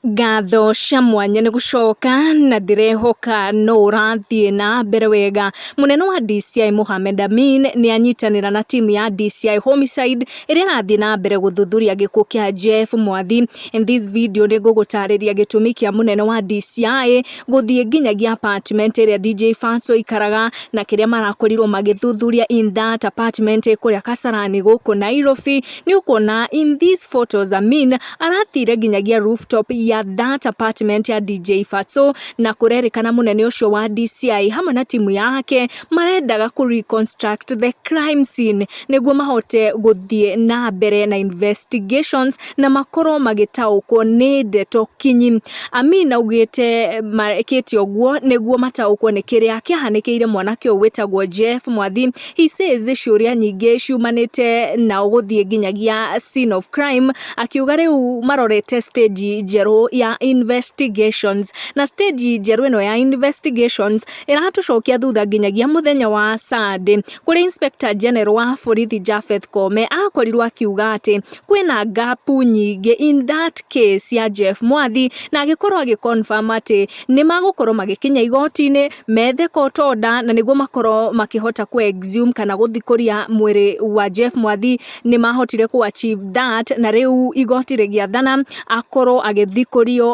Ngatho cia mwanya nĩ gũcoka na ndĩrehoka no ũrathiĩ na mbere wega. Mũnene wa DCI Mohamed Amin nĩ anyitanĩra na timu ya DCI Homicide ĩrĩa ĩrathiĩ na mbere gũthuthuria gĩkuũ kĩa Jeff Mwathi. In this video nĩ ngũgũtarĩria gĩtũmi kĩa mũnene wa DCI gũthiĩ nginyagia apartment ĩrĩa DJ Fatso aikaraga na kĩrĩa marakorirwo magĩthuthuria in that apartment kũrĩa Kasarani gũkũ Nairobi. Nĩ ũkuona in these photos Amin arathire nginyagia rooftop ya that apartment ya DJ Fatso, na kũrerĩkana mũnene ũcio wa DCI hamwe na timu yake marendaga kũ reconstruct the crime scene nĩguo mahote gũthiĩ na mbere na investigations na makorwo magĩtaũkwo nĩ ndeto kinyi. Amin augĩte mekĩte ũguo nĩguo mataũkwo nĩ kĩrĩa kĩahanĩkĩire mwanake ũyũ wĩtagwo Jeff Mwathi. He says ciũria nyingĩ ciumanĩte nao gũthiĩ nginyagia scene of crime, akiuga rĩu marorete stage njerũ ya investigations, na stage njerũ ĩno ya investigations ĩratũcokia thutha nginyagia mũthenya wa Sunday, kũrĩa Inspector General wa borithi Japheth Koome akorirwo akiuga atĩ kwĩna gap nyingĩ in that case ya Jeff Mwathi, na agĩkorwo agĩ confirm atĩ nĩ magũkorwo magĩkinya igoti-inĩ methe court order na nĩguo makorwo makĩhota ku exhume kana gũthikũria mwĩrĩ wa Jeff Mwathi. Nĩ mahotire ku achieve that, na rĩu igoti rĩgĩathana akorwo agĩthikũrio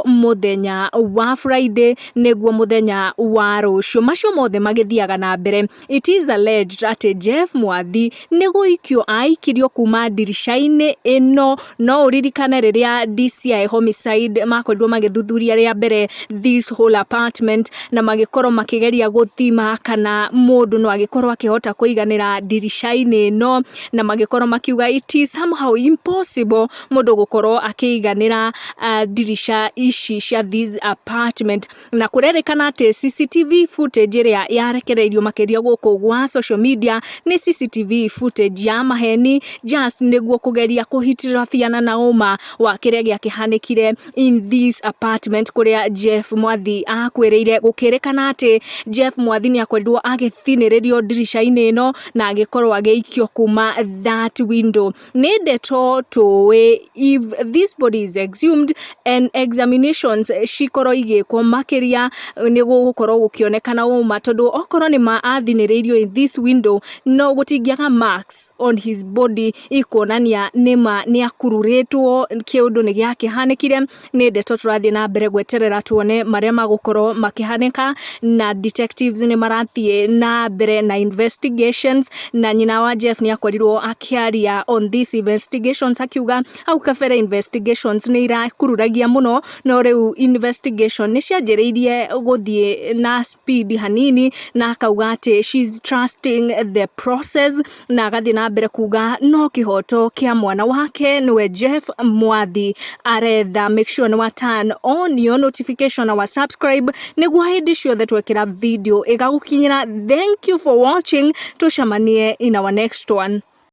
mũthenya wa Friday, nĩguo mũthenya wa rũciũ. Macio mothe magĩthiaga na mbere, it is alleged atĩ Jeff Mwathi nĩ gũikio aikirio kuma ndirica-inĩ ĩno. No ũririkane rĩrĩa DCI Homicide makorirwo magĩthuthuria rĩa mbere this whole apartment na magĩkorwo makĩgeria gũthima kana mũndũ no agĩkorwo akĩhota kũiganĩra ndirica-inĩ ĩno, na magĩkorwo makiuga it is somehow impossible mũndũ gũkorwo akĩiganĩra ndirica ici cia this apartment. Na kũrerĩkana atĩ CCTV footage ĩrĩa yarekereirio makĩria gũkũ gwa social media nĩ CCTV footage ya maheni, just nĩguo kũgeria kũhitirabiana na ũma wa kĩrĩa gĩakĩhanĩkire in this apartment kũrĩa Jeff Mwathi akuĩrĩire. Gũkĩrĩkana atĩ Jeff Mwathi nĩ akorirwo agĩthinĩrĩrio ndirica-inĩ ĩno na agĩkorwo agĩikio kuma that window. Nĩ ndeto tũĩ if this body is exhumed and examinations cikorwo igĩkwo makĩria, nĩ gũgũkorwo gũkĩonekana ũma, tondũ okorwo nĩ ma athinĩrĩirio in this window, no gũtingĩaga marks on his body ikuonania nĩma nĩ akururĩtwo, kĩũndũ nĩ gĩakĩhanĩkire. Nĩ ndeto tũrathiĩ na mbere gweterera tuone marĩa magũkorwo makĩhanĩka, na detectives nĩ marathiĩ na mbere na investigations, na nyina wa Jeff nĩ akorirwo akĩaria on these investigations, akiuga hau kabere investigations nĩ irakururagia mũno, no rĩu investigation nĩ cianjĩrĩirie gũthiĩ na speed hanini, na akauga atĩ she's trusting the process, na agathiĩ na mbere kuga no kĩhoto kĩa mwana wake, nĩwe Jeff Mwathi, aretha. Make sure nĩ wa turn on your notification na wa subscribe nĩguo hĩndĩ ciothe twekĩra video ĩgagũkinyĩra. Thank you for watching, tũcemanie in our next one.